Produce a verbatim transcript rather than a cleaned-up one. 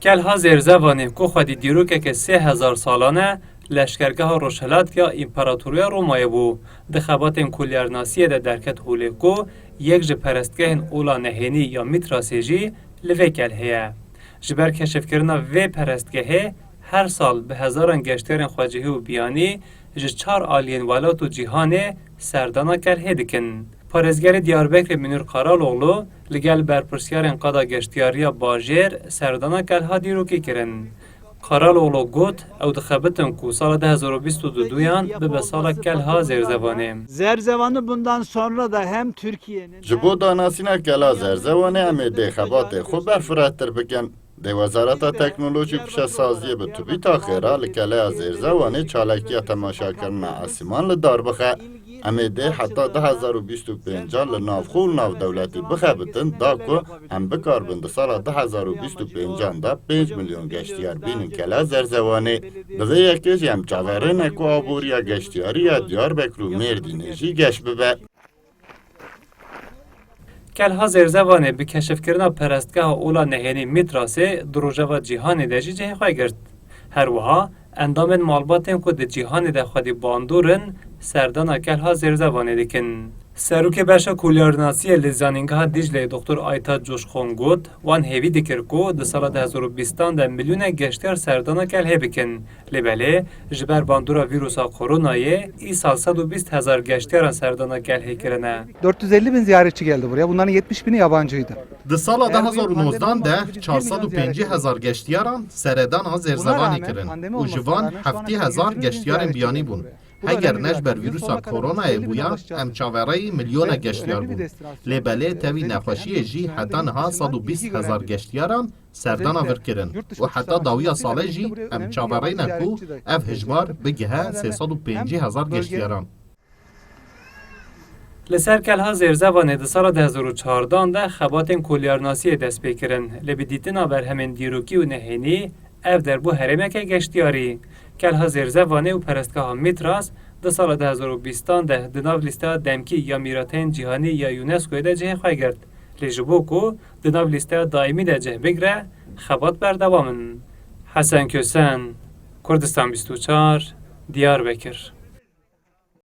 Kelha Zêrzevanê ku xwedî dîrokeke sê hezar salan e, leşkergeha rojhilat ya Împaratoriya Romayê bû. Di xebatên kulyarnasiyê de derket holê ku yek ji perestgehên ola nehênî ya Mîtrasê jî li vê kelhê ye. Ji ber keşifkirina vê perestgehê her sal bi hezaran geştyarên xwecihî û biyanî ji çar aliyên welat û cîhanê serdana kelhê dikin. Parêzgerê Diyarbekirê Mînûr Karaloglu li gel berpirsyarên qada geştyariya bajêr serdana kelha dîrokî kirin. Karaloglu got, ew dixebitin ku sala du hezar û bîst û duyan bibe sala kelha Zêrzevanê. Zerzevanı bundan sonra da hem Türkiye'nin Ji bo danasîna kela Zerzewanê em ê dê xebatê xwe berfiretir bikin. Dê Wezareta Teknolojî û Pişesaziyê bi tubîta xêra li keleya Zêrzewanê çalekiya temaşakirina esîman li dar bixe. Em ê dê heta du hezar û bîst û pêncan li nav xwe û li nav dewletî bixebitin da ku em bikaribin di sala du hezar û bîst û pêncan de pênc milyon geştiyar bînin kela Zerzewanê. Bi vê yekê jî em çaverêne ku aboriya geştiyarî ya Diyarbekir û Mêrdînê jî geş bibe. Kelha Zêrzevanê bi keşifkirina perestgeha ola nehênî Mîtrasê di rojeva cîhanê de jî cihê xwe girt. Her wiha endamên malbatên ku di cîhanê de xwedî bandor in, serdana Kelha Zêrzevanê dikin. Serokê Beşa Kolyarnasiyê li Zanîngeha Dîcleyê Doktor Aytaç Coşkon got, wan hêvî dikir ku di sala du hezar û bîstan de milyonek geştyar serdana kelhê bikin. Lê belê, ji ber bandora vîrusa koronayê, îsal sed û bîst hezar geştyaran serdana kelhê kirine. Dört yüz elli bin ziyaretçi geldi buraya. Bunların yetmiş bini yabancıydı. Di sala du hezar û nozdan de çar sed û pêncî hezar geştiyaran seredana Zêrzevanê kirin û ji van heftê hezar geştiyarên biyanî bûn. Heger ne ji ber vîrusa koronayê bûya, em çavereyî milyonek geştiyar bûn. Lê belê tevî nexweşiyê jî heta niha sed û bîst hezar geştiyaran serdana vir kirin û heta dawiya salê jî em çavereyne ku ev hijmar bigihe sê sed û pêncî hezar geştiyaran. Li ser Kelha Zêrzevanê di sala du hezar û çardan de xebatên kolyarnasiyê dest pê kirin. Lê bi dîtina berhemên dîrokî û nehênî, ev der bû herêmeke geştiyarî. Kelha Zêrzevanê û perestgeha Mîtras di sala du hezar û bîstan de di nav lîsteya demkî ya mîrateyên cîhanî ya UNESCOyê de cihê xwe girt. Lê ji bo ku di nav lîsteya daîmî de cih bigre, xebat berdewam in. Hesen Kösen, Kurdistan bîst û çar, Diyarbekir.